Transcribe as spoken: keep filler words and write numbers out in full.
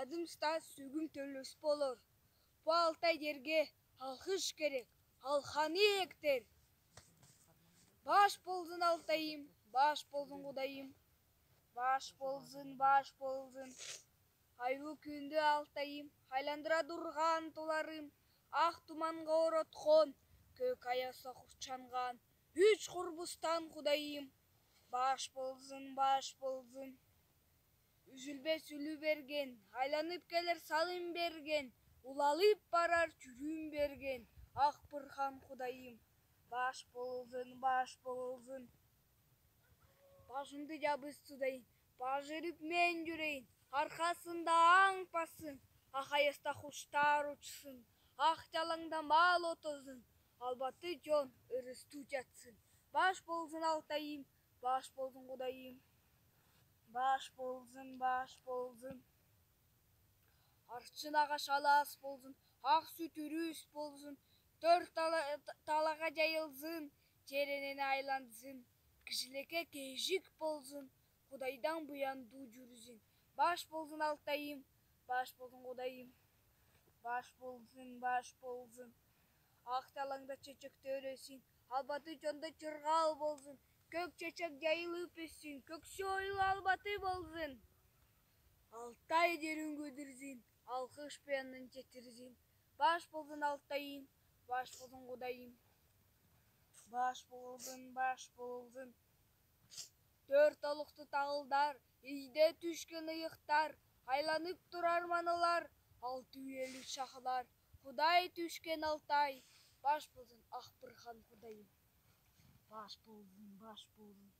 Адым стас, сӧгүм тӧлөөс полар. Бу Алтай ерге алғыс керек, алханы эктер. Баш ползын, Алтайым, баш ползын, Худайым. Баш ползын, баш ползын. Айлы күүнде, Алтайым, айландыра турған туларым, ах туманға оратхан, көк аясха хурчанған, ӱч хурбустан, Худайым. Баш ползын, баш ползын. Үзілбес үлі берген, айланып келер салым берген, улалып парар тӱрӱм берген, ах Пырхан Худайым. Баш ползын, баш ползын. Бажымды ябыс судайын, бажырып мен юрейин, арқасында аң пасын, ах аяста хустар учсын, ах чалаңда мал отызын, албаты чон ырыс тут ятсын. Баш ползын, Алтайым, баш ползын, Худайым. Баш ползын, баш ползын. Арчын ағаш алас ползын, ах сӱт ӱрӱс ползын, тӧрт тала-, та-, талаға чайылзын, теренен айланзын, кижилікке кежік ползын, Худайдан буянду юрзин. Баш ползын, Алтайым, баш ползын, Худайым. Баш ползын, баш ползын. Ах чалаңда чечектер өссин, албаты чонда чырғал ползын, көк чечек чайылып өссин, көксі ойлы албаты ползын. Алтай дерин кӧдірзин, алғыс пеянын четірзин. Баш ползын, Алтайым, баш ползын, Худайым. Баш ползын, баш ползын. Тӧрт олыхты тағылдар, ийде тӱскен ыйыхтар, айланып турар манылар, алты үүлі шахлар, Худай тӱскен Алтай. Баш ползын, ах Пырхан Худайым. Баш ползын, баш ползын.